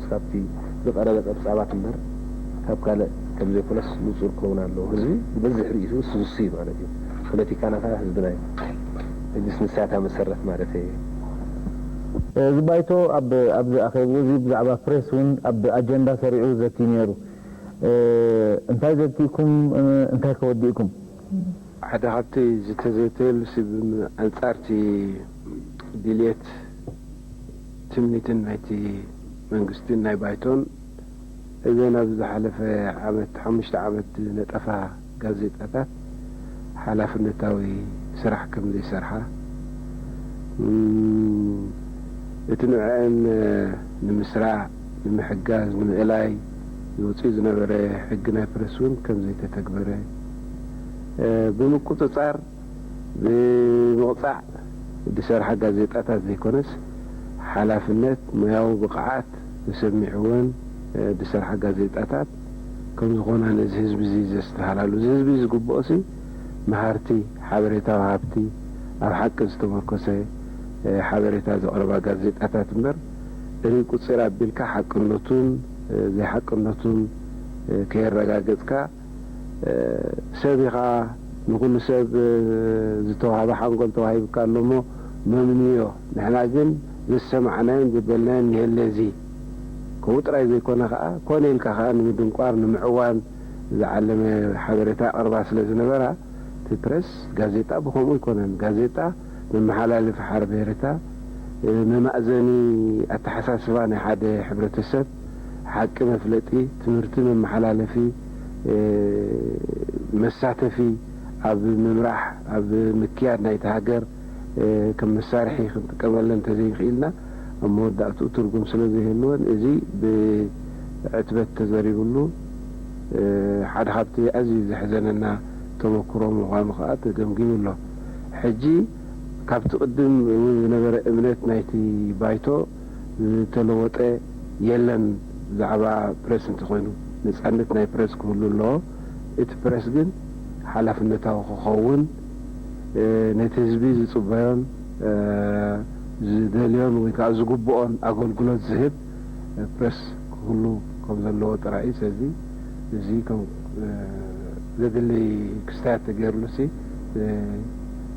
ስ ካብቲ ዝቐረበ ጸብጻባት እምበር ካብ ካልእ ከም ዘይኮነስ ንጹር ክኸውን ኣለዎ። ህዝቢ ብበዝሒ ርእይቱ እሱ ዝሱ እዩ ማለት እዩ። ፖለቲካና ከኣ ህዝብና እዩ። ሕጅስ ንሳታ መሰረት ማለት እዩ። እዚ ባይቶ ኣብ ኣብዚ ኣኼቡ እዚ ብዛዕባ ፕሬስ እውን ኣብ ኣጀንዳ ሰሪዑ ዘትዩ ነይሩ። እንታይ ዘትይኩም? እንታይ ከወዲእኩም? ሓደ ካብቲ ዝተዘተየሉ ስብ ኣንጻርቲ ድልየት ትምኒትን ናይቲ መንግስትን ናይ ባይቶን እዘን ኣብ ዝሓለፈ ዓመት ሓሙሽተ ዓመት ዝነጠፋ ጋዜጣታት ሓላፍነታዊ ስራሕ ከም ዘይሰርሓ እቲ ንዕአን ንምስራዕ ንምሕጋዝ ንምእላይ ዝወፅኡ ዝነበረ ሕጊ ናይ ፕረስ እውን ከም ዘይተተግበረ ብምቁፅፃር ብምቕፃዕ ዝሰርሓ ጋዜጣታት ዘይኮነስ ሓላፍነት ሞያዊ ብቕዓት ተሰሚዕወን ዝሰርሓ ጋዜጣታት ከም ዝኾና ነዚ ህዝቢ እዚ ዘስተሃላሉ እዚ ህዝቢ ዝግብኦ ሲ መሃርቲ ሓበሬታዊ ሃብቲ ኣብ ሓቂ ዝተመርኮሰ ሓበሬታ ዘቕርባ ጋዜጣታት እምበር እሪ ቁፅር ኣቢልካ ሓቅነቱን ዘይሓቅነቱን ከየረጋገፅካ ሰብ ኢኻ ንኩሉ ሰብ ዝተዋህበ ሓንጎል ተዋሂብካ ኣሎ እሞ መምንዮ ንሕና ግን ዝሰማዕናዮን ዝበልናዮን ንየለ እዚ ከምኡ ጥራይ ዘይኮነ ከዓ ኮነ ኢልካ ከዓ ንምድንቋር ንምዕዋን ዝዓለመ ሓበሬታ ኣቕርባ ስለ ዝነበራ እቲ ፕረስ ጋዜጣ ብከምኡ ኣይኮነን ጋዜጣ መመሓላለፊ ሓበሬታ መማእዘኒ ኣተሓሳስባ ናይ ሓደ ሕብረተሰብ ሓቂ መፍለጢ ትምህርቲ መመሓላለፊ መሳተፊ ኣብ ምምራሕ ኣብ ምክያድ ናይቲ ሃገር ከም መሳርሒ ክንጥቀመለን እንተዘይክኢልና ኣብ መወዳእትኡ ትርጉም ስለ ዘይህልወን እዚ ብዕትበት ተዘሪብሉ ሓደ ካብቲ ኣዝዩ ዘሕዘነና ተመክሮ ምዃኑ ከዓ ተገምጊሙ ኣሎ። ሕጂ ካብቲ ቅድም እውን ዝነበረ እምነት ናይቲ ባይቶ ዝተለወጠ የለን። ብዛዕባ ፕረስ እንተኾይኑ ነፃነት ናይ ፕረስ ክህሉ ኣለዎ። እቲ ፕረስ ግን ሓላፍነታዊ ክኸውን ነቲ ህዝቢ ዝፅበዮን ዝደልዮን ወይ ከዓ ዝግብኦን ኣገልግሎት ዝህብ ፕረስ ክህሉ ከም ዘለዎ ጥራይ እዩ። ስለዚ እዚ ከም ዘድሊ ክስታያት ተገይርሉ ሲ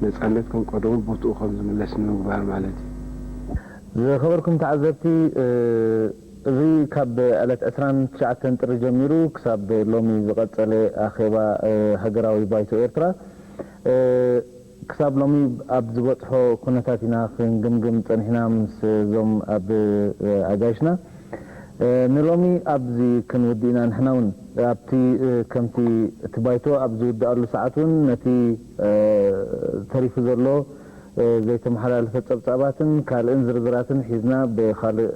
ነፃነት ከም ቀደሙ ቦትኡ ከም ዝምለስ ንምግባር ማለት እዩ። ዝኸበርኩም ተዓዘብቲ፣ እዚ ካብ ዕለት ዕስራን ትሽዓተን ጥሪ ጀሚሩ ክሳብ ሎሚ ዝቐጸለ ኣኼባ ሃገራዊ ባይቶ ኤርትራ ክሳብ ሎሚ ኣብ ዝበጽሖ ኩነታት ኢና ክንግምግም ጸኒሕና ምስ እዞም ኣብ ኣጋይሽና። ንሎሚ ኣብዚ ክንውድእ ኢና። ንሕና እውን ኣብቲ ከምቲ እቲ ባይቶ ኣብ ዝውድኣሉ ሰዓት እውን ነቲ ተሪፉ ዘሎ ዘይተመሓላለፈ ጸብጻባትን ካልእን ዝርዝራትን ሒዝና ብኻልእ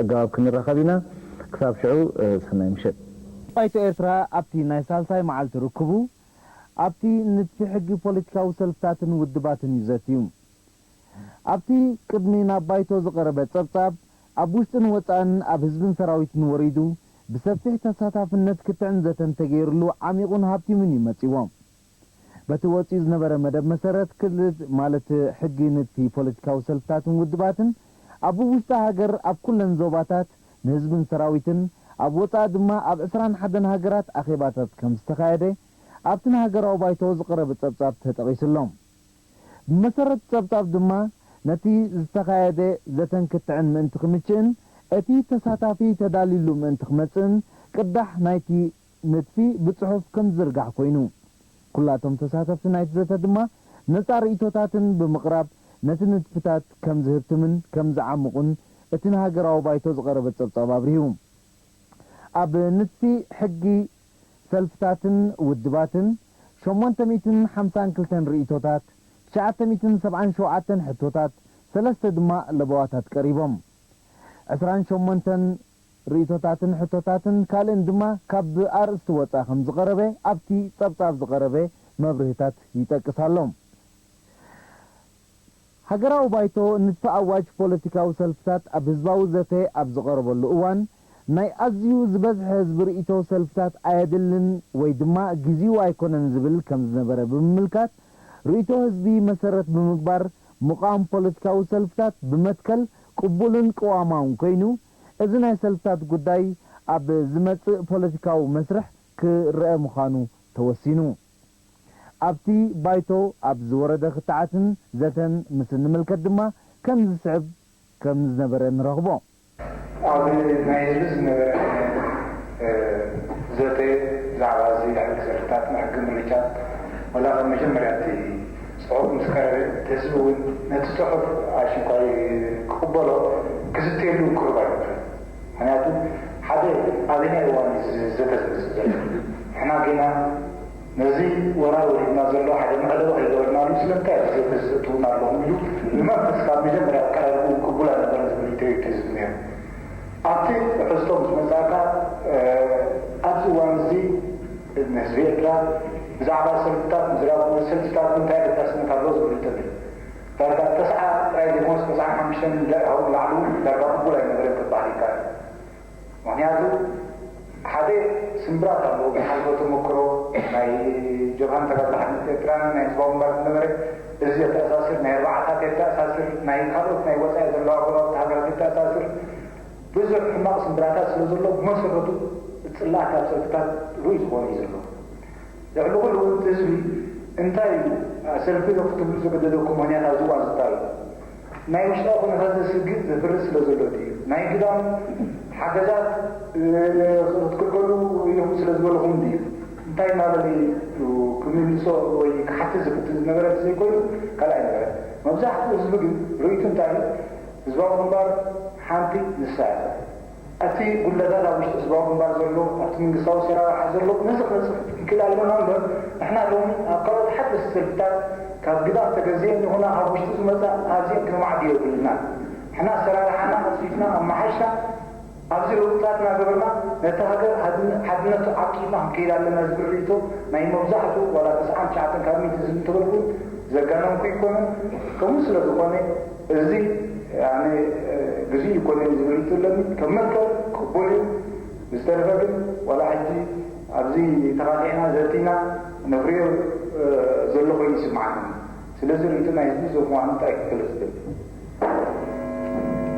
ኣገባብ ክንራኸብ ኢና። ክሳብ ሽዑ ሰናይ ምሸት። ባይቶ ኤርትራ ኣብቲ ናይ ሳልሳይ መዓልቲ ርክቡ ኣብቲ ንድፊ ሕጊ ፖለቲካዊ ሰልፍታትን ውድባትን እዩ ዘትዩ። ኣብቲ ቅድሚ ናብ ባይቶ ዝቐረበ ጸብጻብ ኣብ ውሽጥን ወጻእን ኣብ ህዝብን ሰራዊትን ወሪዱ ብሰፊሕ ተሳታፍነት ክትዕን ዘተን ተገይርሉ ዓሚቑን ሃብቲሙን እዩ መጺዎ። በቲ ወጺኡ ዝነበረ መደብ መሰረት ክልል ማለት ሕጊ ንድፊ ፖለቲካዊ ሰልፍታትን ውድባትን ኣብ ውሽጢ ሃገር ኣብ ኩለን ዞባታት ንህዝብን ሰራዊትን ኣብ ወጻኢ ድማ ኣብ ዕስራን ሓደን ሃገራት ኣኼባታት ከም ዝተኻየደ ኣብቲ ንሃገራዊ ባይቶ ዝቐረበ ጸብጻብ ተጠቒሱ ኣሎ። ብመሰረት ጸብጻብ ድማ ነቲ ዝተኻየደ ዘተን ክትዕን ምእንቲ ክምችእን እቲ ተሳታፊ ተዳሊሉ ምእንቲ ክመጽእን ቅዳሕ ናይቲ ንድፊ ብጽሑፍ ከም ዝዝርጋሕ ኮይኑ፣ ኩላቶም ተሳተፍቲ ናይቲ ዘተ ድማ ነጻ ርእይቶታትን ብምቕራብ ነቲ ንድፍታት ከም ዝህብትምን ከም ዝዓምቑን እቲ ንሃገራዊ ባይቶ ዝቐረበ ጸብጻብ ኣብሪሁ። ኣብ ንድፊ ሕጊ ሰልፍታትን ውድባትን ሸሞንተ ሚእትን ሓምሳን ክልተን ርእይቶታት፣ ትሽዓተ ሚእትን ሰብዓን ሸውዓተን ሕቶታት፣ ሰለስተ ድማ ለበዋታት ቀሪቦም። ዕስራን ሸሞንተን ርእይቶታትን ሕቶታትን ካልእን ድማ ካብ ኣርእስቲ ወጻኢ ከም ዝቐረበ ኣብቲ ጸብጻብ ዝቐረበ መብርህታት ይጠቅስ ኣሎ። ሃገራዊ ባይቶ ንድፊ ኣዋጅ ፖለቲካዊ ሰልፍታት ኣብ ህዝባዊ ዘተ ኣብ ዝቐረበሉ እዋን ናይ ኣዝዩ ዝበዝሐ ህዝቢ ርእይቶ ሰልፍታት ኣየድልን ወይ ድማ ግዜኡ ኣይኮነን ዝብል ከም ዝነበረ ብምምልካት ርእይቶ ህዝቢ መሰረት ብምግባር ምቋም ፖለቲካዊ ሰልፍታት ብመትከል ቅቡልን ቅዋማውን ኮይኑ፣ እዚ ናይ ሰልፍታት ጉዳይ ኣብ ዝመጽእ ፖለቲካዊ መስርሕ ክረኣ ምዃኑ ተወሲኑ። ኣብቲ ባይቶ ኣብ ዝወረደ ክትዓትን ዘተን ምስ እንምልከት ድማ ከም ዝስዕብ ከም ዝነበረ ንረኽቦ። ኣብ ናይ ህዝቢ ዝነበረ ዘተ ብዛዕባ እዚ ሕጊ ሰልፍታት ሕጊ ምርጫ፣ ወላ ካብ መጀመርያ እቲ ጽሑፍ ምስ ቀረበ፣ እቲ ህዝቢ እውን ነቲ ጽሑፍ ኣሽንኳይ ክቕበሎ ክዝተየሉ ቅሩብ ኣይነበረን። ምኽንያቱ ሓደ ኣበየናይ እዋን እዩ እዚ ዘተ ዝመጽእ ዘሎ? ንሕና ጌና ነዚ ወራር ወሪድና ዘሎ ሓደ መዕለቢ ከይገበርናሉ ስለምንታይ ኣብዚ ዘተ ትእትውና ኣለኹም ኢሉ ብመንፈስ ካብ መጀመርያ ኣቀራርብኡ ቅቡል ኣይነበረን ዝብል ርእይቶ እዩ እቲ ህዝቢ ነይሩ። ኣብቲ ሕዝቶ ምስ መጻእካ፣ ኣብዚ እዋን እዚ ንህዝቢ ኤርትራ ብዛዕባ ሰልፍታት፣ ብዛዕባ ሰልፍታት እንታይ ኣገዳስነት ኣለዎ ዝብል ርእይቶ ነይሩ። ዳርጋ ተስዓ ጥራይ ዘይኮነስ ተስዓን ሓሙሽተን ካብኡ ንላዕሊ እውን ዳርጋ ቅቡል ኣይነበረን ክበሃል ይከኣል። ምኽንያቱ ሓደ ስምብራት ኣለዎ። ዝሓለፈ ተመክሮ ናይ ጀብሃን ተጋድሎ ሓርነት ኤርትራን ናይ ህዝባዊ ግንባር ዝነበረ እዚ የተኣሳስር፣ ናይ ኣርባዓታት የተኣሳስር፣ ናይ ካልኦት ናይ ወጻኢ ዘለዋ ጎረባብቲ ሃገራት የተኣሳስር ብዙሕ ሕማቕ ስምብራታት ስለ ዘሎ ብመሰረቱ ጽላኣት ኣብ ሰልፍታት ርኡይ ዝኾነ እዩ ዘሎ። ልዕሊ ኩሉ እውን እቲ ህዝቢ እንታይ እዩ ሰልፊ ዶ ክትብሉ ዘገደደኩም ምኽንያት ኣብዚ እዋን ዝታይ እዩ? ናይ ውሽጣዊ ኩነታት ዘስግእ ዘፍርስ ስለ ዘሎ ድዩ? ናይ ግዳም ሓገዛት ክትክልከሉ ኢኹም ስለ ዝበልኹም ድዩ? እንታይ እናበለ እዩ ክምልሶ ወይ ክሓትት ዝፍትን ዝነበረ ዘይኮይኑ ካልኣይ ነበረ። መብዛሕትኡ ህዝቢ ግን ርእይቱ እንታይ እዩ? ህዝባዊ ግንባር ሓንቲ ንሳ እያ። እቲ ጉድለታት ኣብ ውሽጢ ህዝባዊ ግንባር ዘሎ፣ ኣብቲ መንግስታዊ ኣሰራርሓ ዘሎ፣ ነዚ ክነጽፍ ይክእል ኣለና እምበር፣ ንሕና ሎሚ ኣብ ካልኦት ሓደስቲ ሰልፍታት ካብ ግዳም ተገዚኤን ይኹና ካብ ውሽጢ ዝመጻ ኣብዚአን ክነማዕዱ የብልናን። ንሕና ኣሰራርሓና ኣጽፊፍና ኣመሓይሽና ኣብዚ ለውጥታት እናገበርና ነቲ ሃገር ሓድነ-፣ ሓድነቱ ዓቂብና ክንከይድ ኣለና ዝብል ርእይቶ ናይ መብዛሕትኡ ዋላ ተስዓን ትሽዓተን ካብ ሚእቲ ዝብል እንተበልኩ ዘጋነንኩ ኣይኮነን። ከምኡ ስለ ዝኾነ እዚ ኣነ ግዜ ይኮነን ዝብል ርእይቶ ኣለኒ። ከም መትከል ቅቡል እዩ። ብዝተረፈ ግን ዋላ ሕጂ ኣብዚ ተኻቲዕና ዘቲና ነፍርዮ ዘሎ ኮይኑ ይስምዓኒ። ስለዚ ርእይቶ ናይ ህዝቢ ዞም ምዃኑ ጥራይ ክገልጽ እደሊ።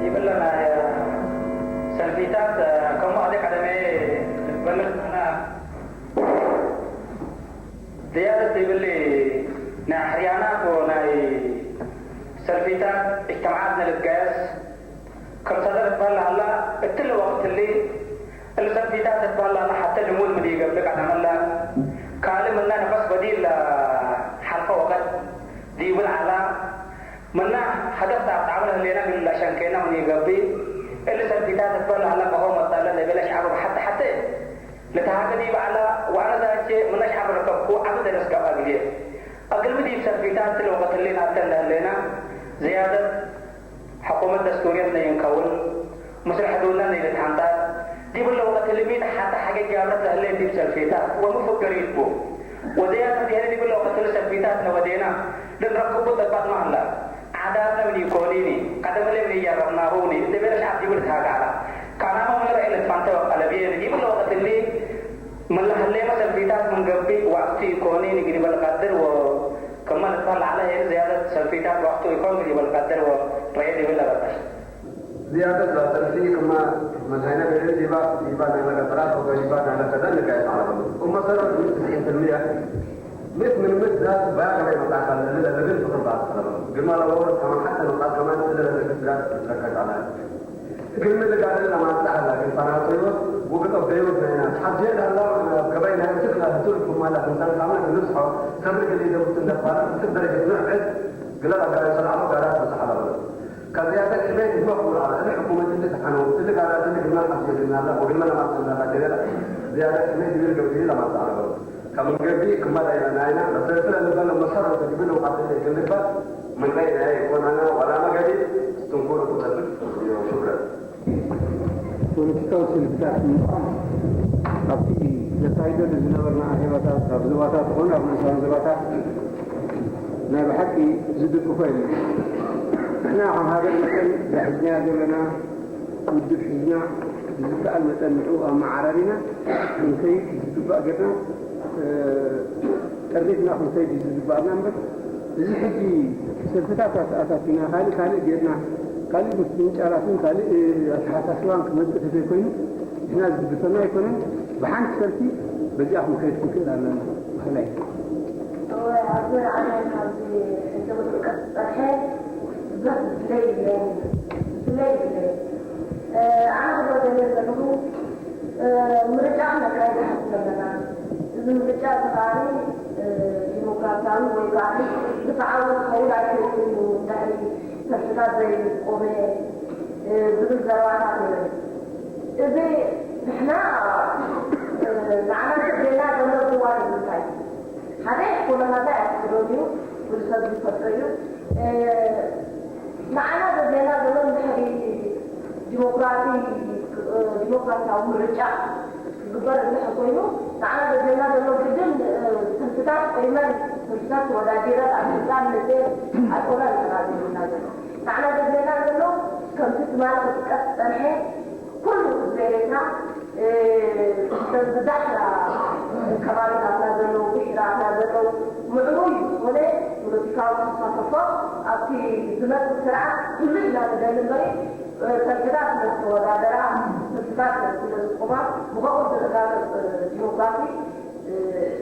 ይብለና ሰልፊታት ከም ወቕቲ ቀደመ በልኽና ዝያደት ይብሊ ናይ ኣሕርያናት ናይ ሰልፊታት እጅተምዓት ንልጋየስ ከም ሰደር ትበሃል ኣላ እትሊ ወቕትሊ እሊ ሰልፊታት ትበሃል ኣላ ሓተ ልሙድ ምድ ይገብር ቀደመላ ካልእ ምና ንፈስ በዲል ሓልፈ ወቐት ዲብል ኣላ ምና ሀደፍ ተኣብ ጣዕመ ለህሌና ግን ለሸንኬና ምን ይገብእ እሊ ሰልፊታት እትበል ሀላ በኸው መጣለ ለቤለ ሸዓብ ብሓተ ሓተ ለተሃገ ዲብ ዐላ ወአነ ዛቼ ምነ ሸዓብ ረከብኩ ዐቢ ደረስ ጋብ አግልየ። አግልሚ ዲብ ሰልፊታት እትለ ወቀት ህሌና እተን ለህሌና ዝያደት ሕኩመት ደስቱርየት ነይንከውን ምስል ሕዱድና ነይልትሓንጣር ዲብ እለ ወቀት ህልሚት ሓተ ሓጌ ጋብረት ለህሌት ዲብ ሰልፊታት ወምፍገሪት ቡ። ወዘያደት ዲህለ ዲብ እለ ወቀት ህል ሰልፊታት ለወዴና ልንረክቡ ጠባጥና ህላ። ዓዳትነ ምን ኢኮኒኒ፣ ቀደምለ ምን ኢያረብናሁኒ፣ እተ ቤለ ሸዓብ ዲብል ታጋላ። ካናመ ምን ረኤ ልትፋንተ ወቀለብየኒ፣ ዲብል ወቀት እሊ ምን ለሀሌመ ሰልፊታት ምን ገብእ ወቅቱ ኢኮኒኒ፣ ግዲበ ልቀድር ወ፣ ክመ ልትፈል ዐለ ሄል ዝያደት ሰልፊታት ወቅቱ ኢኮን ግዲበ ልቀድር ወ፣ ረኤ ዲብል ለበጠሽ። ዝያደት ላሰልፊ ክመ ምን ሀይነ ቤለ ዲባ፣ ዲባ ናይመ ገበራት ወገ ዲባ ናይመ ከዘን ንጋየት ዐለበሉ። እመ ሰረት ውስጥ ትስዒን ፍልምየ፣ ምት ምን ምት ዳት ባያ ከመይ መጣ ካለ ለለ ለግል ፍቅር ባት ሰለበ ግማ ለወር ከመ ሐተ መጣ ከማን ስለ ለለ ግዳት ረከት አላ። እግል ምን ልጋደል ለማንጻ አላ ግን ፈናቶ ይወት ወግጦ በይወት ናይና ሐብዜ ዳላ ገባይ ናይ ስክ ላ ህቱል ኩማላ ፍንሳን ካመ ንስሖ ሰብር ግሊ ደቡት እንደባላ ስክ ደረጀት ንዕድ ግለ አጋሪ ሰላሙ ጋራት መሳሐላ። ከዚያተ ክመይ ድግመ ኩሉ አላ እነ ሕኩመት እንደ ተሐነው ትልቅ አላ ትልቅ ግማ ሐብዜ ልናላ ወግማ ለማንጻ አላ ገደላ ዝያተ ክመይ ድብል ገብሪ ለማንጻ አላ። ከም ገቢ ክመዳ ኢለ ናይና መሰልስለ ልበለ መሰረት ዝብል እውቀት ዘይክልበት ምንታይ ናይ ኢኮናና ዋላ መገዲ ስትንኩር ትመስል። ሽክረን። ፖለቲካዊ ሰልፍታት ምዃን ኣብቲ ዘካይደሉ ዝነበርና ኣኼባታት ኣብ ዞባታት ዝኾነ ኣብ ንእሳን ዞባታት ናይ ብሓቂ ዝድግፎ የለን። ንሕና ከም ሃገር መጠን እዛ ሒዝናያ ዘለና ውድብ ሒዝና ብዝከኣል መጠን ንዕኡ ኣመዓራሪና ክንከይድ ዝግባእ ጌርና፣ እ፣ ጠርኒፍና ክንከይድ እዩ ዝግባእና እምበር፣ እዚ ሕጂ ሰልፍታት ኣት-፣ ኣታቲና ካልእ ካልእ ጌርና ካልእ ምፍንጫላትን ካልእ ኣተሓሳስባን ክመጽእ ተዘይኮይኑ፣ ንሕና ዝግድሰና ኣይኮነን። ብሓንቲ ሰልፊ በዚኣ ክንከይድ ክንክእል ኣለና። ብፍላይ ኣብዚ ዓለም ኣብዚ ሕጂ ክጥቀስ ዝጸንሐ ብዙሕ ዝፍለይ ይብለይ ዝፍለይ ይብለይ ኣነ ክብሎ ደልየ ዘለኹ ምርጫ ክነካይድ ንሓስብ ኣለና። እዚ ምርጫ እዚ ከዓኒ ዲሞክራሲያዊ ወይ ከዓኒ ርትዓዊ ክኸውን ኣይክእልን እዩ። ድሕሪ ሰልፍታት ዘይቆመ ዝብል ዘረባታት ነይሩ። እዚ ንሕና ንዓና ዘድልየና ዘሎ ዝዋን እዩ። እንታይ ሓደ ኩነታታ ያስገድዶ እዩ፣ ኩሉ ሰብ ዝፈልጦ እዩ። ንዓና ዘድልየና ዘሎ እንድሕሪ ዲሞክራሲ ዲሞክራሲያዊ ምርጫ ክግበር እንድሕር ኮይኑ ንዓና ዘድልየና ዘሎ ግድን ሰልፍታት ቆይመን ሰልፍታት ተወዳዲረን ኣብ ስልጣን መፅየን ኣይኮነን ንሕና ዘድልየና ዘሎ። ንዓና ዘድልየና ዘሎ ከምቲ ትማሊ ክጥቀስ ዝፀንሐ ኩሉ ህዝቢ ኤርትራ ብዳሕራ ከባቢታትና ዘለዉ ብሒራትና ዘለዉ ምዕሩይ ዝኾነ ፖለቲካዊ ተሳተፎ ኣብቲ ዝመፅእ ስርዓት ኩሉ ኢና ንደሊ እምበሪ ሰልፍታት ስለ ዝተወዳደራ ሰልፍታት ስለ ዝቆማ ብኸምኡ ዝረጋገፅ ዲሞክራሲ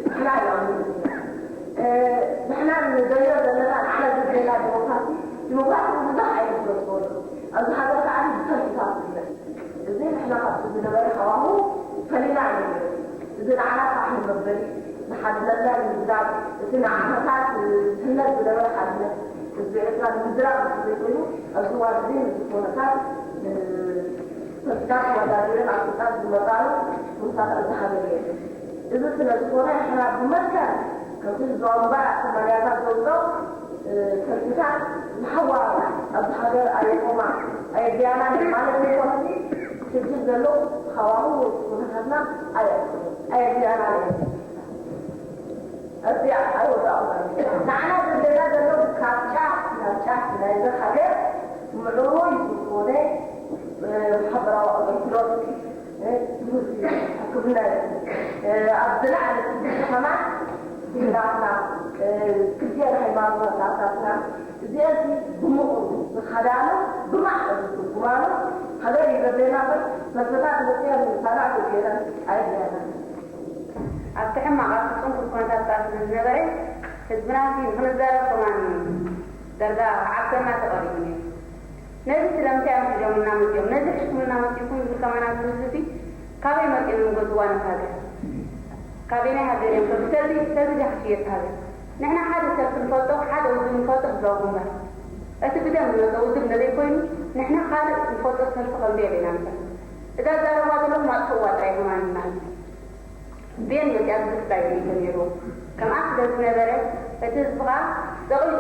ንሕና ኢና ንብል ንሕና ንደልዮ ዘለና ንዓና ዝደላ ዲሞክራሲ ዲሞክራሲ ብዙሕ ዓይነት ዝወስወሉ ኣብዚ ሃገር ከዓ ብሰልፍታት ዝግለፅ እዚ ንሕና ካብቲ ዝነበረ ሃዋሁ ፈሊና እዩ ነይሩ። እዚ ንዓና ፋሕ መበሊ ንሓድነትና ንምዝዛም እቲ ንዓመታት ዝህነፅ ዝነበረ ሓድነት ህዝቢ ኤርትራ ንምዝራብ ዘይኮይኑ ኣብዚ እዋን እዚ ነዚ ኩነታት ሰልፍታት ተወዳዲረን ኣብ ስልጣን ዝመፃሉ ኩነታት ኣብዚ ሃገር የለን። እዚ ስለ ዝኾነ ንሕና ብመትከል ከምቲ ህዝባዊ ግንባር ኣብ ሰማንያታት ዘውፅኦ ሰልፍታት ንሓዋሩ ኣብዚ ሃገር ኣየቆማ ኣየድልያናን ማለት ዘይኮነሲ ሕጂ ዘሎ ሃዋሁ ኩነታትና ኣየድልያናን እየ። እዚኣ ኣይወዳእኹን። ንዓና ዘድልየና ዘሎ ካብ ጫፍ ናብ ጫፍ ናይዚ ሃገር ምዕሩይ ዝኾነ ማሕበራዊ ኣገልግሎት ሕክምና ኣብ ዝለዓለ ስድሪ ከማን ብሄራትና ክልቲኤን ሃይማኖታትና እዚአን ብምቕሩ ዝኸዳሉ ብማዕረ ዝትርጉማሉ ሃገር እዩ ዘድልየና እምበር ሰልፍታት መፅየን ሳላዕ ገይረን ኣየድልያና። ኣብቲ ሕማቕ ኣብቲ ፅንኩር ኩነታት ስለ ዝነበረ ህዝብና ንክንዛረብ ከማን ዳርጋ ክዓብሰና ተቐሪቡ ነይሩ። ነዚ ስለምንታይ እዮም ሒዞምልና መፂኦም ነዚ ሒዝኩምልና መፂእኩም ዝብል ከማን ኣብዚ ህዝቢ እቲ ካበይ መፂኦም እዮም ዝገዝእዋ ነቲ ሃገር? ካበየናይ ሃገር እዮም ከ ብሰልዲ ሰልዲ ድያ ክትሽየጥ እታ ሃገር? ንሕና ሓደ ሰልፊ ንፈልጦ ሓደ ውድብ ንፈልጦ ህዝባዊ ግንባር እቲ ብደም ዝመፀ ውድብ እንተዘይኮይኑ ንሕና ካልእ ንፈልጦ ሰልፊ ከምዘየለ ኢና ንፈልጥ። እዛ ዝዛረብዋ ዘለኹ ኣጥፍእዋ ጥራይ ከማን ማለት እዩ። ቤን መፅያ ዝብል ጥራይ እዩ ሪኢቶ ነይርዎ። ከምኣ ስለ ዝነበረ እቲ ህዝቢ ከዓ ደቒቑ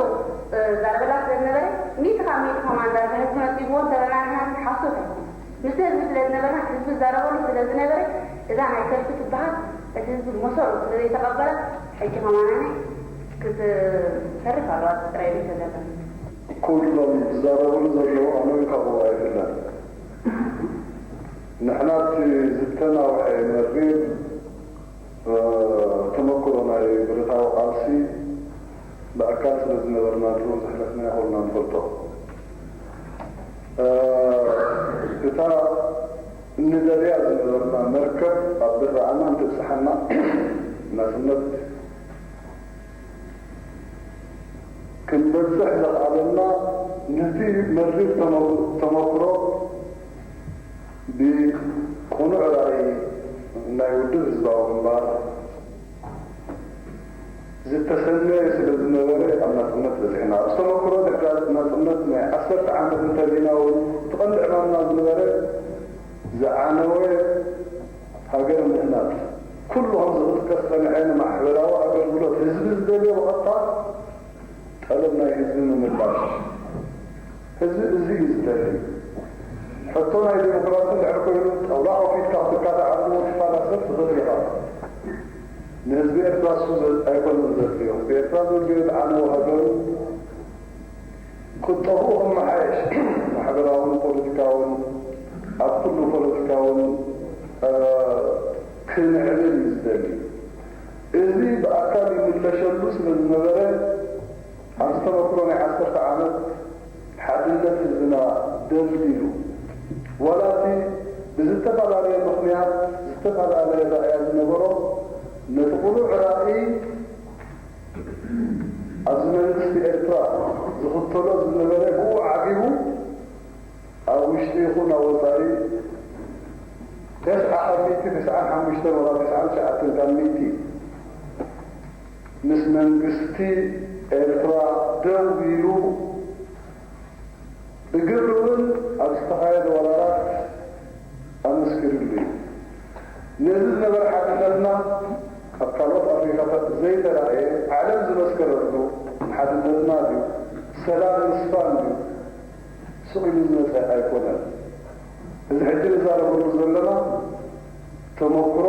ዝዛረበላ ስለ ዝነበረ ሚእቲ ካብ ሚእቲ ከማን ዳርጋ ህዝቢ ነፂግዎ እንተበልና ንሕና እዚ ሓሶት ኣይኮነን። ምስቲ ህዝቢ ስለ ዝነበርና እቲ ህዝቢ ዝዛረበሉ ስለ ዝነበረ እዛ ናይ ሰልፊ ትበሃል እቲ ህዝቢ መሰሉ ስለ ዘይተቐበላ ሕጂ ከማን ክትተርፍ ኣለዋ ጥራይ ሪኢቶ ዘለና። ኩሎም ዝዛረብሉ ዘለዉ ኣነ እውን ካብኡ ኣይፍለን። ንሕና እቲ ዝተናውሐ መሪር ተመክሮ ናይ ብረታዊ ቃልሲ ብኣካል ስለ ዝነበርና ድሮ ዘሕለፍናዮ ኩልና ንፈልጦ። እታ እንደልያ ዝነበርና መርከብ ኣብ ብርዕና እንትብጽሓና ናጽነት ክንበጽሕ ዘኽኣለና ነቲ መሪር ተመክሮ ብቕኑዕ ራእይ ናይ ውድብ ህዝባዊ ግንባር ዝተሰነየ ስለ ዝነበረ ኣብ ናጽነት በጺሕና። ኣብ ተመክሮ ድሕሪ ናጽነት ናይ ዓሰርተ ዓመት እንተሊና እውን እቲ ቀንዲ ዕማምና ዝነበረ ዝዓነወ ሃገር ምህናጽ ኩሉ ከምዚ ክጥቀስ ዝጸንሐ ንማሕበራዊ ኣገልግሎት ህዝቢ ዝደልዮ ብቐጥታ ጠለብ ናይ ህዝቢ ምምላሽ። ህዝቢ እዚ እዩ ዝደሊ። ሕቶ ናይ ዴሞክራሲ እንድሕር ኮይኑ ጣውላ ኮፍ ኢልካ ክትካታዕ ኣለዎ ትፋላሰፍ ትኽእል ኢኻ። ንህዝቢ ኤርትራ እሱ ኣይኮነን ዘድልዮ። ህዝቢ ኤርትራ ዘድልዮ ዝዓነወ ሃገሩ ቁጠብኡ ክመሓየሽ ማሕበራውን ፖለቲካውን ኣብ ኩሉ ፖለቲካውን ክምዕብል እዩ ዝደሊ። እዚ ብኣካል ይምለሸሉ ስለ ዝነበረ ኣብዚ ተመክሮ ናይ ዓሰርተ ዓመት ሓድነት ህዝብና ደልዲሉ፣ ዋላ እቲ ብዝተፈላለየ ምኽንያት ዝተፈላለየ ራእያ ዝነበሮ፣ ነቲ ቅኑዕ ራእይ ኣብዚ መንግስቲ ኤርትራ ዝኽተሎ ዝነበረ ብኡ ዓጊቡ፣ ኣብ ውሽጢ ይኹን ኣብ ወጻኢ፣ ተስዓ ካብ ሚእቲ፣ ተስዓን ሓሙሽተን ወላ ተስዓን ትሽዓተን ካብ ሚእቲ ምስ መንግስቲ ኤርትራ ደው ኢሉ፣ ብግብሪ እውን ኣብ ዝተኻየደ ወራራት ኣመስኪሩሉ እዩ። ነዚ ዝነበረ ሓድነትና ኣብ ካልኦት ኣፍሪካታት ዘይተራእየ፣ ዓለም ዝመስከረሉ፣ ንሓድነትና ድዩ፣ ሰላም ምስፋን ድዩ፣ ስቕ ኢሉ ዝመጸ ኣይኮነን። እዚ ሕጂ ንዛረበሉ ዘለና ተመክሮ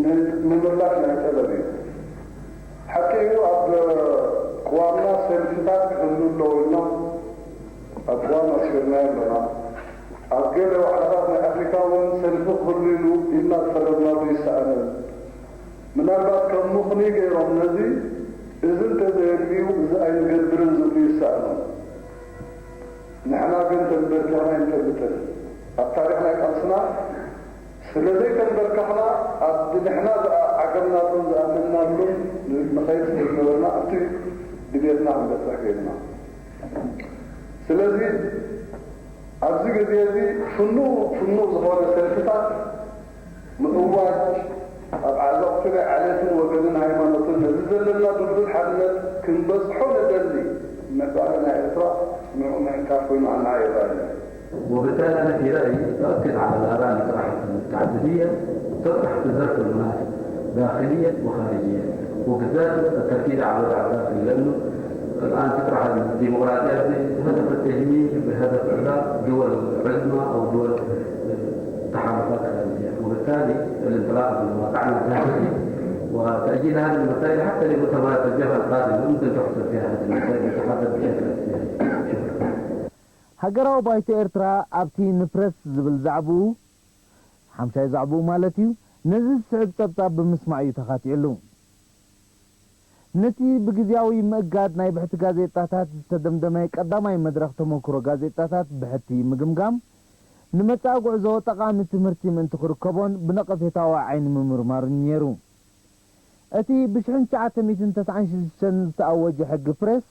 ን-፣ ንምላሽ ናይ ጠለብ እዩ። ሓቂ እዩ፣ ኣብ ቅዋምና ሰልፍታት ክህሉ ኣለዎ ኢልና ኣብ ቅዋም ኣስፊርናዮ ኣለና። ኣብ ገለ ዋዕላታት ናይ ኣፍሪካ እውን ሰልፊ ክህሉ ኢሉ ኢልና ዝፈረምናሉ ይሰኣንን። ምናልባት ከም ምኽኑይ ገይሮም ነዚ፣ እዚ እንተዘየድልዩ እዚ ኣይንገብርን ዝብሉ ይሰኣኑ። ንሕና ግን ተንበርኪኽና ኣይንፈልጥን። ኣብ ታሪኽ ናይ ቃልስና ስለ ዘይተንበርከኽና፣ ኣብ ንሕና ዝዓገምናሉን ዝኣመንናሉን ንኸይድ ስለ ዝነበርና ኣብቲ ድሌትና ክንበጽሕ ከይድና። ስለዚ ኣብዚ ግዜ እዚ ፍኑው ፍኑው ዝኾነ ሰልፍታት ምእዋጅ፣ ኣብ ዓዘቕቲ ናይ ዓሌትን ወገንን ሃይማኖትን ነዚ ዘለና ድልዱል ሓድነት ክንበጽሖ ንደሊ፣ ምዕባለ ናይ ኤርትራ ንዕኡ ምዕንቃፍ ኮይኑ ኣነኣ ይረኣየኒ። وبالتالي أنا في رأيي أؤكد على الآراء اللي طرحت المتعددية، تطرح في الظرف المناسب داخليا وخارجيا، وبالذات التركيز على الوضع الداخلي، لأنه الآن تطرح الديمقراطيات بهدف التجميل، بهدف إغلاق دول عظمى أو دول تحالفات خارجية، وبالتالي الانطلاق من واقعنا الداخلي وتأجيل هذه المسائل حتى لمؤتمرات الجبهة القادمة ممكن تحسب فيها هذه المسائل، نتحدث بشكل سياسي. شكرا. ሃገራዊ ባይቶ ኤርትራ ኣብቲ ንፕረስ ዝብል ዛዕብኡ፣ ሓምሻይ ዛዕብኡ ማለት እዩ፣ ነዚ ዝስዕብ ጸብጻብ ብምስማዕ እዩ ተኻቲዕሉ። ነቲ ብግዝያዊ ምእጋድ ናይ ብሕቲ ጋዜጣታት ዝተደምደመ ቀዳማይ መድረኽ ተመክሮ ጋዜጣታት ብሕቲ ምግምጋም፣ ንመጻኢ ጉዕዞ ጠቓሚ ትምህርቲ ምእንቲ ክርከቦን ብነቐፌታዊ ዓይኒ ምምርማሩን ነይሩ። እቲ ብሽሕን ትሽዓተ ሚእትን ተስዓን ሽዱሽተን ዝተኣወጀ ሕጊ ፕሬስ፣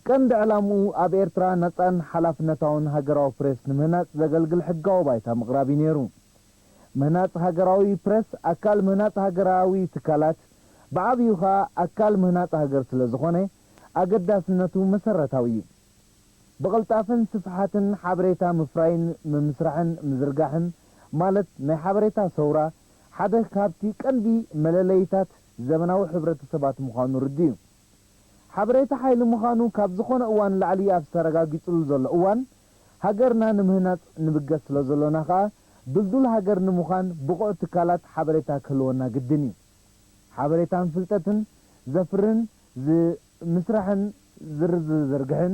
ቀንዲ ዕላምኡ ኣብ ኤርትራ ነጻን ሓላፍነታውን ሃገራዊ ፕሬስ ንምህናጽ ዘገልግል ሕጋዊ ባይታ ምቕራብ እዩ ነይሩ። ምህናጽ ሃገራዊ ፕረስ ኣካል ምህናጽ ሃገራዊ ትካላት፣ ብዓብዩ ከኣ ኣካል ምህናጽ ሃገር ስለ ዝኾነ፣ ኣገዳስነቱ መሰረታዊ እዩ። ብቕልጣፈን ስፍሓትን ሓበሬታ ምፍራይን ምምስራሕን ምዝርጋሕን፣ ማለት ናይ ሓበሬታ ሰውራ፣ ሓደ ካብቲ ቀንዲ መለለይታት ዘመናዊ ሕብረተሰባት ምዃኑ ርዱእ እዩ። ሓበሬታ ሓይሊ ምዃኑ ካብ ዝኾነ እዋን ንላዕሊ ኣብ ዝተረጋጊጽሉ ዘሎ እዋን፣ ሃገርና ንምህናጽ ንብገስ ስለ ዘሎና ከኣ፣ ድልዱል ሃገር ንምዃን ብቑዕ ትካላት ሓበሬታ ክህልወና ግድን እዩ። ሓበሬታን ፍልጠትን ዘፍርን ዝምስራሕን ዝርዝርግሕን፣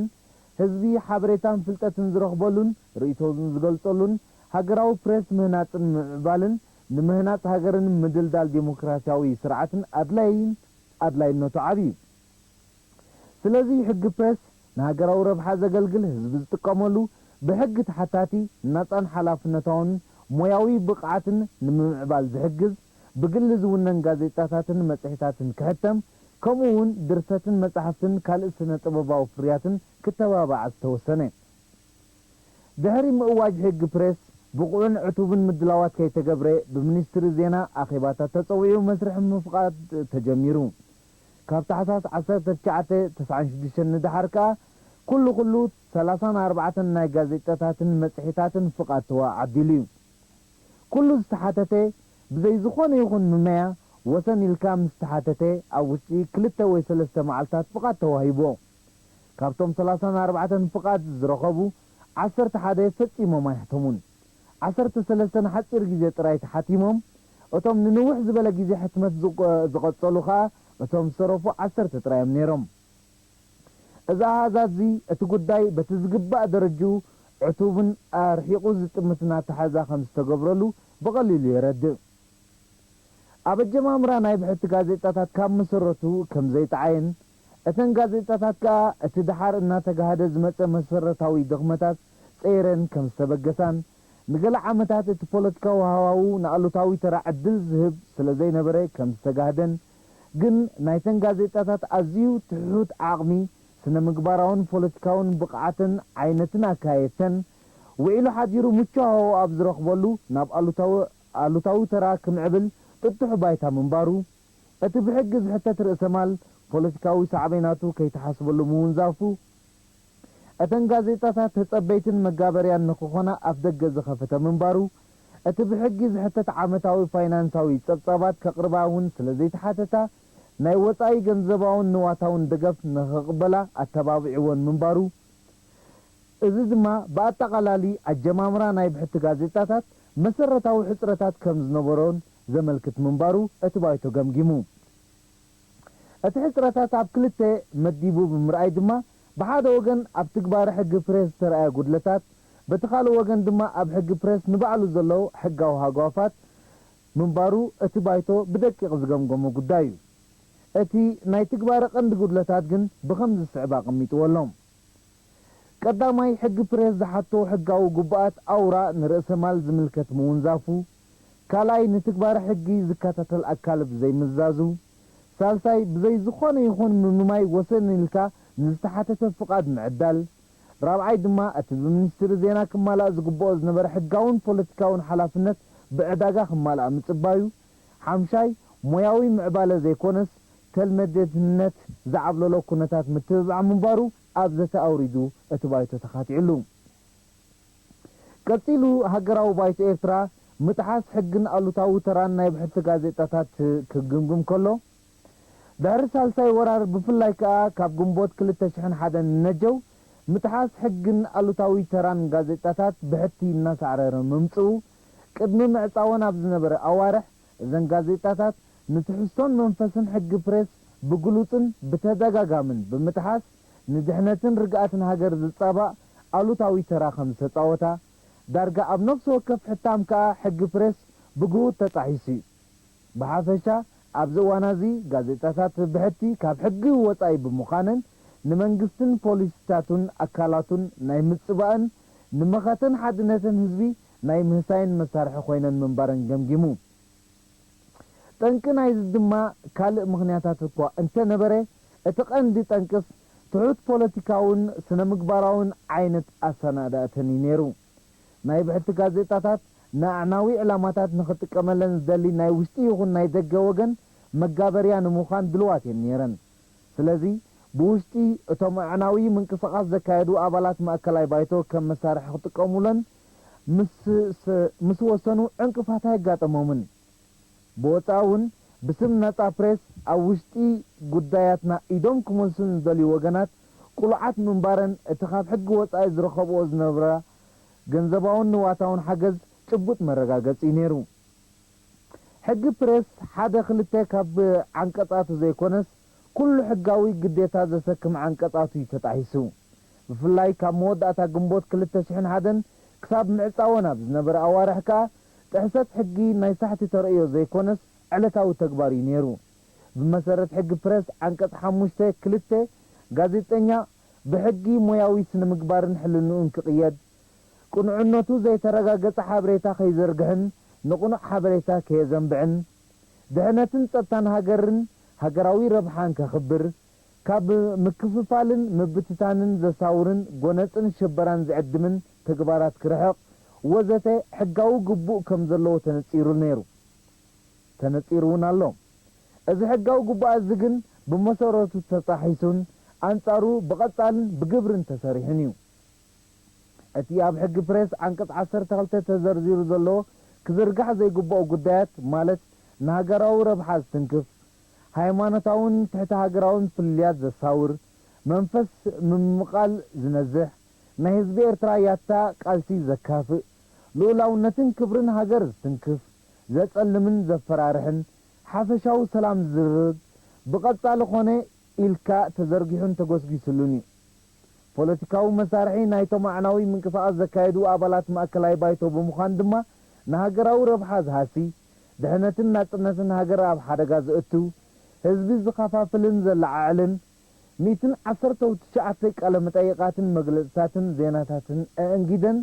ህዝቢ ሓበሬታን ፍልጠትን ዝረኽበሉን ርእይቶኡን ዝገልጸሉን ሃገራዊ ፕሬስ ምህናጽን ምምዕባልን፣ ንምህናጽ ሃገርን ምድልዳል ዲሞክራስያዊ ስርዓትን ኣድላይን ኣድላይነቱ ዓቢ እዩ። ስለዚ ሕጊ ፕሬስ ንሃገራዊ ረብሓ ዘገልግል፣ ህዝቢ ዝጥቀመሉ፣ ብሕጊ ተሓታቲ፣ ናጻን ሓላፍነታውን ሞያዊ ብቕዓትን ንምምዕባል ዝሕግዝ፣ ብግሊ ዝውነን ጋዜጣታትን መጽሔታትን ክሕተም፣ ከምኡ እውን ድርሰትን መጻሕፍትን ካልእ ስነ ጥበባዊ ፍርያትን ክተባባዕ ዝተወሰነ። ድሕሪ ምእዋጅ ሕጊ ፕሬስ፣ ብቑዕን ዕቱብን ምድላዋት ከይተገብረ፣ ብሚኒስትሪ ዜና ኣኼባታት ተጸዊዑ መስርሕ ምፍቓድ ተጀሚሩ። ካብ ታሕሳስ ዓሰርተ ትሽዓተ ተስዓን ሽዱሽተን ንደሓር ከኣ፣ ኩሉ ኩሉ ሰላሳን ኣርባዕተን ናይ ጋዜጣታትን መጽሔታትን ፍቓድ ተወዓዲሉ እዩ። ኩሉ ዝተሓተተ፣ ብዘይ ዝኾነ ይኹን ምመያ፣ ወሰን ኢልካ ምስ ተሓተተ፣ ኣብ ውሽጢ ክልተ ወይ ሰለስተ መዓልታት ፍቓድ ተዋሂብዎ። ካብቶም ሰላሳን ኣርባዕተን ፍቓድ ዝረኸቡ፣ ዓሰርተ ሓደ ፈጺሞም ኣይሕተሙን። ዓሰርተ ሰለስተ ንሓጺር ግዜ ጥራይ ተሓቲሞም፣ እቶም ንንውሕ ዝበለ ግዜ ሕትመት ዝቐ-፣ ዝቐጸሉ ከኣ፣ እቶም ዝተረፉ ዓሰርተ ጥራይ እዮም ነይሮም። እዚ ኣሃዛት'ዚ፣ እቲ ጉዳይ በቲ ዝግባእ ደረጅኡ ዕቱብን ኣርሒቑ ዝጥምትን ኣተሓሕዛ ከም ዝተገብረሉ ብቐሊሉ የረድእ። ኣብ ኣጀማምራ ናይ ብሕቲ ጋዜጣታት ካብ መሰረቱ ከም ዘይጠዓየን፣ እተን ጋዜጣታት ከኣ እቲ ደሓር እናተጋህደ ዝመጸ መሰረታዊ ድኽመታት ከይጸየረን ከም ዝተበገሳን፣ ንገለ ዓመታት እቲ ፖለቲካዊ ሃዋህው ንኣሉታዊ ተራ ዕድል ዝህብ ስለ ዘይነበረ ከም ዝተጋህደን፣ ግን ናይተን ጋዜጣታት ኣዝዩ ትሑት ዓቕሚ፣ ስነ-ምግባራውን ፖለቲካውን ብቕዓተን ዓይነትን ኣካየድተን፣ ውዒሉ ሓዲሩ ምቹው ሃዋህው ኣብ ዝረኽበሉ ናብ ኣሉታዊ ኣሉታዊ ተራ ክምዕብል ጥጡሕ ባይታ ምንባሩ፣ እቲ ብሕጊ ዝሕተት ርእሰ ማል ፖለቲካዊ ሳዕቤናቱ ከይተሓስበሉ ምውንዛፉ፣ እተን ጋዜጣታት ተጸበይትን መጋበርያን ንኽኾና ኣፍደገ ዝኸፈተ ምንባሩ፣ እቲ ብሕጊ ዝሕተት ዓመታዊ ፋይናንሳዊ ጸብጻባት ከቕርባ እውን ስለ ዘይተሓተታ፣ ናይ ወጻኢ ገንዘባውን ንዋታውን ደገፍ ንኽቕበላ ኣተባቢዕወን ምንባሩ፣ እዚ ድማ ብኣጠቓላሊ ኣጀማምራ ናይ ብሕቲ ጋዜጣታት መሰረታዊ ሕጽረታት ከም ዝነበሮን ዘመልክት ምንባሩ እቲ ባይቶ ገምጊሙ። እቲ ሕጽረታት ኣብ ክልተ መዲቡ ብምርኣይ ድማ፣ ብሓደ ወገን ኣብ ትግባረ ሕጊ ፕሬስ ዝተረኣየ ጉድለታት፣ በቲ ካልእ ወገን ድማ ኣብ ሕጊ ፕሬስ ንባዕሉ ዘለዉ ሕጋዊ ሃጓፋት ምንባሩ እቲ ባይቶ ብደቂቕ ዝገምገሞ ጉዳይ እዩ። እቲ ናይ ትግባረ ቀንዲ ጉድለታት ግን ብኸምዚ ዝስዕብ ኣቐሚጥዎ ኣሎ። ቀዳማይ፣ ሕጊ ፕሬስ ዝሓቶ ሕጋዊ ግቡኣት ኣውራ ንርእሰ ማል ዝምልከት ምውንዛፉ፣ ካልኣይ፣ ንትግባረ ሕጊ ዝከታተል ኣካል ብዘይምእዛዙ፣ ሳልሳይ፣ ብዘይ ዝኾነ ይኹን ምምማይ ወሰን ኢልካ ንዝተሓተተ ፍቓድ ምዕዳል፣ ራብዓይ ድማ፣ እቲ ብሚኒስትሪ ዜና ክማላእ ዝግብኦ ዝነበረ ሕጋውን ፖለቲካውን ሓላፍነት ብዕዳጋ ክማልኣ ምጽባዩ፣ ሓምሻይ፣ ሞያዊ ምዕባለ ዘይኮነስ፣ ተልመደትነት ዝዓብለሎ ኩነታት ምትብባዕ ምንባሩ ኣብ ዘተ ኣውሪዱ እቲ ባይቶ ተኻቲዕሉ። ቀጺሉ፣ ሃገራዊ ባይቶ ኤርትራ ምጥሓስ ሕግን ኣሉታዊ ተራን ናይ ብሕቲ ጋዜጣታት ክግምግም ከሎ፣ ድሕሪ ሳልሳይ ወራር፣ ብፍላይ ከኣ ካብ ግንቦት ክልተ ሽሕን ሓደን ንነጀው፣ ምጥሓስ ሕግን ኣሉታዊ ተራን ጋዜጣታት ብሕቲ እናሳዕረረ ምምጽኡ፣ ቅድሚ ምዕጻወን ኣብ ዝነበረ ኣዋርሕ፣ እዘን ጋዜጣታት ንትሕዝቶን መንፈስን ሕጊ ፕሬስ ብግሉጽን ብተደጋጋምን ብምጥሓስ፣ ንድሕነትን ርግኣትን ሃገር ዝጻባእ ኣሉታዊ ተራ ከም ዝተጻወታ፣ ዳርጋ ኣብ ነፍሲ ወከፍ ሕታም ከኣ ሕጊ ፕሬስ ብግሁድ ተጣሒሱ እዩ። ብሓፈሻ፣ ኣብዚ እዋን እዚ ጋዜጣታት ብሕቲ ካብ ሕጊ ወጻኢ ብምዃነን፣ ንመንግስትን ፖሊሲታቱን ኣካላቱን ናይ ምጽባእን ንመኸተን ሓድነትን ህዝቢ ናይ ምህሳይን መሳርሒ ኮይነን ምንባረን ገምጊሙ። ጠንቂ ናይዚ ድማ ካልእ ምኽንያታት እኳ እንተነበረ፣ እቲ ቀንዲ ጠንቅስ ትሑት ፖለቲካውን ስነ-ምግባራውን ዓይነት ኣሰናዳእተን እዩ ነይሩ። ናይ ብሕቲ ጋዜጣታት ንኣዕናዊ ዕላማታት ንኽጥቀመለን ዝደሊ ናይ ውሽጢ ይኹን ናይ ደገ ወገን መጋበርያ ንምዃን ድሉዋት እየን ነይረን። ስለዚ፣ ብውሽጢ እቶም ኣዕናዊ ምንቅስቓስ ዘካየዱ ኣባላት ማእከላይ ባይቶ ከም መሳርሒ ክጥቀሙለን ምስ፣ ምስ ወሰኑ ዕንቅፋት ኣየጋጠሞምን። ብወጻኢ እውን ብስም ነጻ ፕሬስ ኣብ ውሽጢ ጉዳያትና ኢዶም ክመልሱ ንዝደልዩ ወገናት ቅሉዓት ምንባረን እቲ ካብ ሕጊ ወጻኢ ዝረኸብኦ ዝነብራ ገንዘባውን ንዋታውን ሓገዝ ጭቡጥ መረጋገጺ እዩ ነይሩ። ሕጊ ፕሬስ ሓደ ክልተ ካብ ዓንቀጻቱ ዘይኮነስ፣ ኩሉ ሕጋዊ ግዴታ ዘሰክም ዓንቀጻቱ እዩ ተጣሒሱ። ብፍላይ ካብ መወዳእታ ግንቦት ክልተ ሽሕን ሓደን ክሳብ ምዕጻወን ኣብ ዝነበረ ኣዋርሕ ከኣ፣ ጥሕሰት ሕጊ ናይ ሳሕቲ ተርእዮ ዘይኮነስ፣ ዕለታዊ ተግባር እዩ ነይሩ። ብመሰረት ሕጊ ፕሬስ ዓንቀጽ ሓሙሽተ ክልተ፣ ጋዜጠኛ ብሕጊ ሞያዊ ስነ-ምግባርን ሕልንኡን ክቕየድ፣ ቅኑዕነቱ ዘይተረጋገጸ ሓበሬታ ከይዘርግሕን ንቕኑዕ ሓበሬታ ከየዘንብዕን፣ ድሕነትን ጸጥታን ሃገርን ሃገራዊ ረብሓን ከኽብር፣ ካብ ምክፍፋልን ምብትታንን ዘሳውርን ጎነጽን ሽበራን ዝዕድምን ተግባራት ክርሕቕ፣ ወዘተ ሕጋዊ ግቡእ ከም ዘለዎ ተነጺሩ ነይሩ። ተነጺሩ እውን ኣሎ። እዚ ሕጋዊ ግቡኣት እዚ ግን ብመሰረቱ ተጣሒሱን ኣንጻሩ ብቐጻልን ብግብርን ተሰሪሑን እዩ። እቲ ኣብ ሕጊ ፕሬስ ዓንቀጽ ዓሰርተ ክልተ ተዘርዚሩ ዘሎ ክዝርጋሕ ዘይግብኦ ጉዳያት፣ ማለት ንሃገራዊ ረብሓ ዝትንክፍ፣ ሃይማኖታውን ትሕተ ሃገራውን ፍልልያት ዘሳውር፣ መንፈስ ምምቓል ዝነዝሕ፣ ናይ ህዝቢ ኤርትራ ያታ ቃልሲ ዘካፍእ፣ ልኡላውነትን ክብርን ሃገር ዝትንክፍ፣ ዘጸልምን ዘፈራርሕን፣ ሓፈሻዊ ሰላም ዝርግ፣ ብቐጻሊ ኾነ ኢልካ ተዘርጊሑን ተጎስጒስሉን እዩ። ፖለቲካዊ መሳርሒ ናይቶም ኣዕናዊ ምንቅስቓስ ዘካየዱ ኣባላት ማእከላይ ባይቶ ብምዃን ድማ፣ ንሃገራዊ ረብሓ ዝሃሲ፣ ድሕነትን ናጽነትን ሃገር ኣብ ሓደጋ ዘእቱ፣ ህዝቢ ዝኸፋፍልን ዘለዓዕልን፣ ሚእትን ዓሰርተው ትሽዓተ ቃለ መጠይቓትን መግለጽታትን ዜናታትን ኣእንጊደን።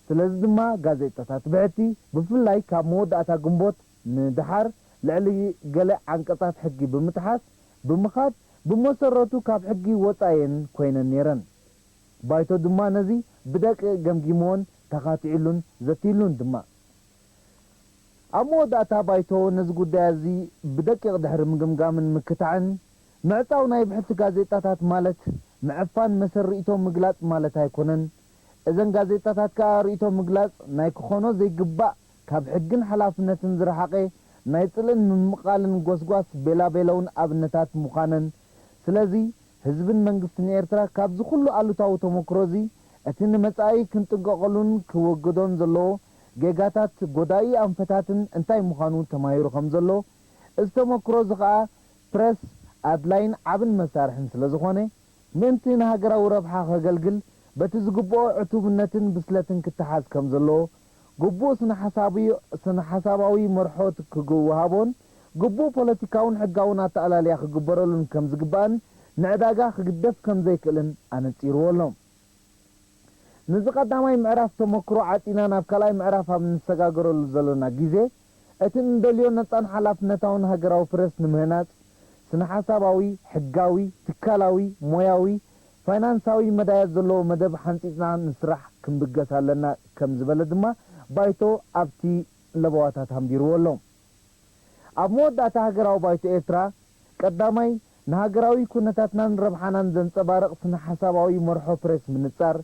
ስለዚ ድማ ጋዜጣታት ብሕቲ፣ ብፍላይ ካብ መወዳእታ ግንቦት ንደሓር፣ ልዕሊ ገለ ዓንቀጻት ሕጊ ብምጥሓስ ብምኻድ፣ ብመሰረቱ ካብ ሕጊ ወጻኢ እየን ኮይነን ነይረን። ባይቶ ድማ ነዚ ብደቂቕ ገምጊምዎን ተኻቲዕሉን ዘትይሉን ድማ። ኣብ መወዳእታ ባይቶ ነዚ ጉዳይ እዚ ብደቂቕ ድሕሪ ምግምጋምን ምክታዕን፣ ምዕጻው ናይ ብሕቲ ጋዜጣታት ማለት ምዕፋን መሰል ርእይቶ ምግላጽ ማለት ኣይኮነን። እዘን ጋዜጣታት ከኣ ርእይቶ ምግላጽ ናይ ክኾኖ ዘይግባእ፣ ካብ ሕግን ሓላፍነትን ዝረሓቐ ናይ ጽልእን ምምቓልን ጎስጓስ ቤላቤለውን ኣብነታት ምዃነን፣ ስለዚ ህዝብን መንግስትን ኤርትራ ካብዚ ኩሉ ኣሉታዊ ተመክሮዚ እቲ ንመጻኢ ክንጥንቀቐሉን ክወገዶን ዘለዎ ጌጋታት፣ ጎዳኢ ኣንፈታትን እንታይ ምዃኑ ተማሂሩ ከም ዘሎ፣ እዚ ተመክሮዚ ከኣ ፕረስ ኣድላይን ዓብን መሳርሕን ስለ ዝኾነ፣ ምእንቲ ንሃገራዊ ረብሓ ከገልግል በቲ ዝግብኦ ዕቱብነትን ብስለትን ክተሓዝ ከም ዘለዎ፣ ግቡእ ስነ-ሓሳቢ-፣ ስነ-ሓሳባዊ መርሖ ክወሃቦን ግቡእ ፖለቲካውን ሕጋውን ኣተኣላልያ ክግበረሉን ከም ዝግባእን ንዕዳጋ ክግደፍ ከም ዘይክእልን ኣነጺርዎ ኣሎ። ነዚ ቀዳማይ ምዕራፍ ተመክሮ ዓጺና ናብ ካልኣይ ምዕራፍ ኣብ ንሰጋገረሉ ዘሎና ግዜ፣ እቲ እንደልዮ ነጻን ሓላፍነታውን ሃገራዊ ፕረስ ንምህናጽ፣ ስነ-ሓሳባዊ፣ ሕጋዊ፣ ትካላዊ፣ ሞያዊ፣ ፋይናንሳዊ መዳያት ዘለዎ መደብ ሓንጺጽና ንስራሕ ክንብገስ ኣለና ከም ዝበለ ድማ ባይቶ ኣብቲ ለበዋታት ኣንቢርዎ ኣሎ። ኣብ መወዳእታ ሃገራዊ ባይቶ ኤርትራ፣ ቀዳማይ፣ ንሃገራዊ ኩነታትናን ረብሓናን ዘንጸባርቕ ስነ-ሓሳባዊ መርሖ ፕሬስ ምንጻር፣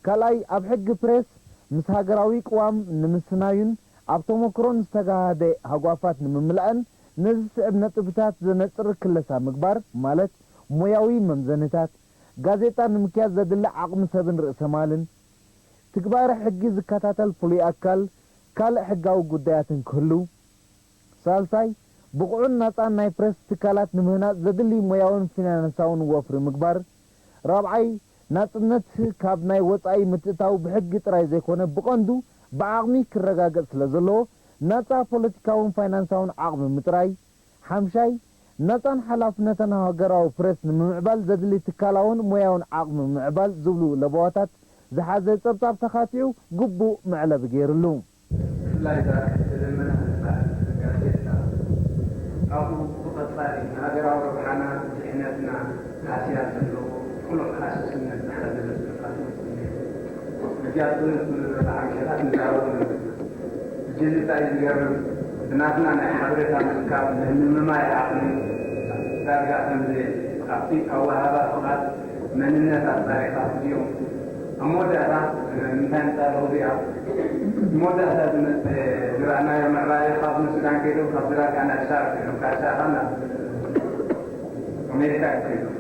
ካልኣይ፣ ኣብ ሕጊ ፕሬስ ምስ ሃገራዊ ቅዋም ንምስናዩን ኣብ ተመክሮን ዝተጋሃደ ሃጓፋት ንምምላእን ነዚ ዝስዕብ ነጥብታት ዘነጽር ክለሳ ምግባር፣ ማለት ሞያዊ መምዘኒታት፣ ጋዜጣ ንምክያድ ዘድሊ ዓቕሚ ሰብን ርእሰ ማልን፣ ትግባረ ሕጊ ዝከታተል ፍሉይ ኣካል፣ ካልእ ሕጋዊ ጉዳያትን ክህሉ፣ ሳልሳይ፣ ብቑዕን ናጻን ናይ ፕረስ ትካላት ንምህናጽ ዘድሊ ሞያውን ፊናንሳውን ወፍሪ ምግባር። ራብዓይ፣ ናጽነት ካብ ናይ ወጻኢ ምትእትታው ብሕጊ ጥራይ ዘይኮነ ብቐንዱ ብዓቕሚ ክረጋገጽ ስለ ዘለዎ፣ ናጻ ፖለቲካውን ፋይናንሳውን ዓቕሚ ምጥራይ። ሓምሻይ፣ ናጻን ሓላፍነትን ሃገራዊ ፕረስ ንምምዕባል ዘድሊ ትካላውን ሞያውን ዓቕሚ ምምዕባል ዝብሉ ለበዋታት ዝሓዘ ጸብጻብ ተኻቲዑ ግቡእ መዕለቢ ገይርሉ። ብፍላይ እዛ ተዘመና ትበሃል ጋዜጣ፣ ካብኡ ብቐጻሊ ንሃገራዊ ረብሓና ድሕነትና ሃስያ ዘለዎ ቅኑዕ ሃስስነት ዝሓዘለ ጽሑፋት ወጺኡ ነይሩ። እዚኣ ጽኑዕ ትብል ዘላ ሓምሸታት ንዛረቡ ነበርና። ሕጂ እዚ እንታይ እዩ ዝገርም፣ ብናትና ናይ ሓበሬታ ምእካብ ናይ ምምማይ ዓቕሚ ዳርጋ ከም ዘየለ፣ ኣብቲ ኣወሃህባ ፍቓድ መንነት ኣጻሪኻ ክድዮም ኣብ መወዳእታ፣ ንምንታይ ምጻ ኣለኹ እዚኣ? ኣብ መወዳእታ ዝመጸ ዝረኣናዮ ምዕባለ ካብ ሱዳን ከይዶም ካብ ሱዳን ካብ ኣዲስ ኣበባ ከይዶም ካብ ኣዲስ ኣበባ ናብ ኣሜሪካ እዮም ከይዶም።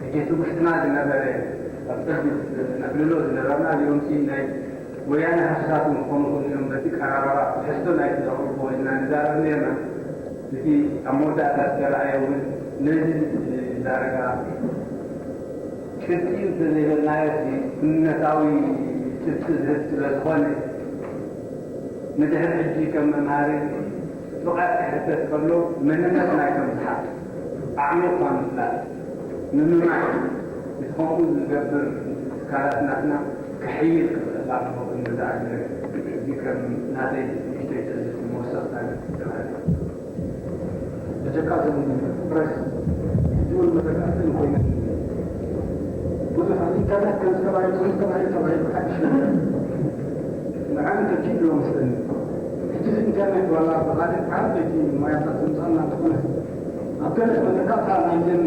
ሕጂ እቲ ውሽጥና ዝነበረ ኣብ ቅድሚት ነዕልሎ ዝነበርና እዚኦም ሲ ናይ ወያነ ሃስሳት ክኾኑ ይኽእሉ እዮም። በቲ ቀራረባ ትሕዝቶ ናይቲ ዘቕርብዎ ኢልና ንዛረብ ነርና። እቲ ኣብ መወዳእታ ዝተረኣየ እውን ነዚ ዳርጋ ጭብጢ እንተዘይበልናዮ፣ እዚ እምነታዊ ጭብጢ ዝህብ ስለ ዝኾነ፣ ንድሕሪ ሕጂ ከም መምሃሪ ጽቡቓት ክሕተት ከሎ፣ መንነት ናይቶም ዝሓት ኣዕሚቑካ ምፍላጥ፣ ምምማይ፣ እቲ ከምኡ ዝገብር ትካላት ናትና ክሕይል ክኽእል ኣለዎ ክንብል ዝኣክል፣ እዚ ከም ናተይ ንእሽተይ ትዕዝብቲ መወሰኽታ ተባሂሉ። በጀካ እዞም ፕረስ ሕጂ እውን መተካእተን ኮይነን ብዙሕ ኣብ ኢንተርነት ከም ዝተባሂሉ፣ ከም ዝተባሂሉ ተባሂሉ ሓድሽ ነገር ንዓም ተኪእሎ መስለኒ። ሕጂ እዚ ኢንተርነት ዋላ ብኻልእ ዓበይቲ ሞያታት ዘምጻና እንተኾነ፣ ኣብ ገለ መተካእታ ናይዘን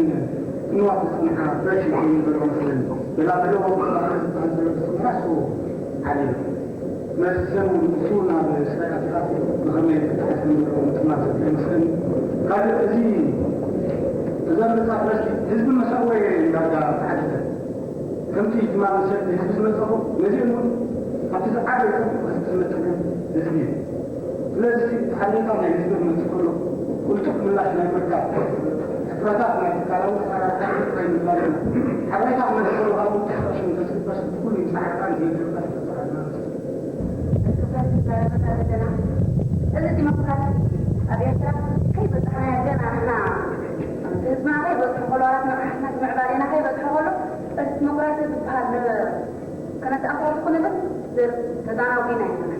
ክንዋት ዝጸንሓ ፕረስ ኮይኑ ዘሎ መስለኒ። በላ በለ ወቅቱ ዝበሃል ዘሎ ብዝመራ እሱ ሓሊሉ። መሰሉ ንሱ ናብ ስራይ ኣቲኣት ብኸመይ ክተሓዝ ከም ዘለዎ ምጥማት ይመስለኒ። ካልእ እዚ እዛ መጽሓፍ መስጊድ ህዝቢ መሰልዎ እየ ዳርጋ ተሓቲተ። ከምቲ ትማል መሰል ህዝቢ ዝመጸኹ ነዚኦም እውን ኣብቲ ዝዓበየ ጽቡቕ ህዝቢ ዝመጸ ግን ህዝቢ እዩ። ስለዚ እቲ ሓበሬታ ናይ ህዝቢ ክመጽእ ከሎ ቅልጡፍ ምላሽ ናይ ምርካብ ሕፍረታት ናይ ትካላዊ ኣሰራርሓ ጥራይ ምግባር እዩ። ሓበሬታ ክመጽእ ከሎ ካብ ቅልጡፍ ዳሽን ተዝግበር ብኩሉ እዩ ጻዕርታን ዝነግርካ ተጻዕርና። እዚ ዲሞክራሲ ኣብ ኤርትራ ከይበጻሕናዮ ገና ንሕና ህዝብና ከይበጽሑ ከሎ ኣራትና ካሕትና ከነተኣኽቦ ዝኾነለን ተዛናዊና ኢና።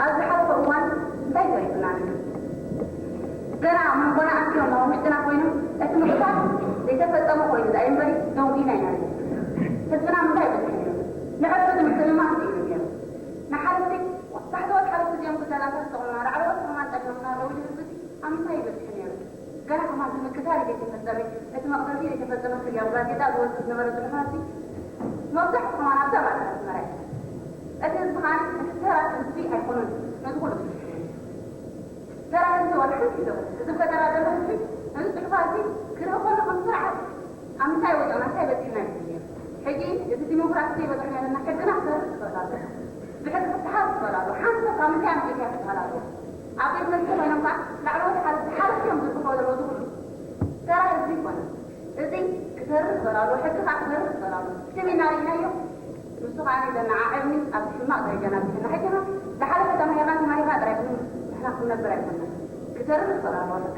ኣብ ዝሓለፈ እዋን እንታይ ተሪፉና? ገና መንጎና ኣትዮም ኣብ ውሽጥና ኮይኖም እቲ ምቕታል ዘይተፈጸመ ኮይኑ ዳኣ እምበሪ ደንጉይና ኢና። ህዝብና ምንታይ ይበዝሕ ነይሩ? ንዕረቱ ምትልማስ እዩ ነይሩ። ንሓለፍቲ ታሕተዎት ሓለፍቲ እዚኦም ክዳላታት ተቑምና ላዕለዎት ከማን ጠሊሞምና ኣለዉ ኢሉ ህዝቢ ኣብ ምንታይ ይበዝሕ ነይሩ? ገና ከማን እቲ ምቅታል ዘይተፈጸመ፣ እቲ መቕተልቲ ዘይተፈጸመ ክልያም ጋዜጣ ዝወጽእ ዝነበረ ጽሑፋት መብዛሕቱ ከማን ኣብዛ ባዕላ ኣስመራ እዩ። እቲ ህዝቢ ከኣ እቲ ተራ ህዝቢ ኣይኮነን፣ ነዚ ኩሉ ተራ ህዝቢ ዋላ ሓንቲ ይዘው። እዚ ፈጠራ ዘሎ ህዝቢ ነዚ ጽሑፋት እዚ ክርኢ ከሎ ከም ስርዓት ኣብ ምንታይ ወዲቕና እንታይ በጺሕና እዩ ነይሩ። ሕጂ እዚ ዲሞክራሲ ዘይበጻሕና ዘለና ሕግና ክሰርሕ ይኽእል ኣሎ። ብሕጊ ክተሓዝ ይኽእል ኣሎ። ሓንቲ ሰብ ካብ ምንታይ ኣምጺእካ ክትበሃል ኣለዎ። ኣብ ቤት መስተ ኮይኖም ከዓ ላዕለዎት ሓለፍቲ ሓለፍቲ እዮም ዝብልዎ ዘለዉ ዝብሉ ተራ ህዝቢ ይኮነ። እዚ ክሰርሕ ይኽእል ኣሎ፣ ሕጊ ከዓ ክሰርሕ ይኽእል ኣሎ። ስም ኢና ርኢናዮ። ንሱ ከዓ ዘነዓዕብኒ ኣብዚ ሕማቕ ደረጃ ናብ ዝሕና ሕጂ ዝሓለፈ ተማሂርና ተማሂርና ጥራይ ንሕና ክንነብር ኣይኮንና። ክሰርሕ ይኽእል ኣሎ።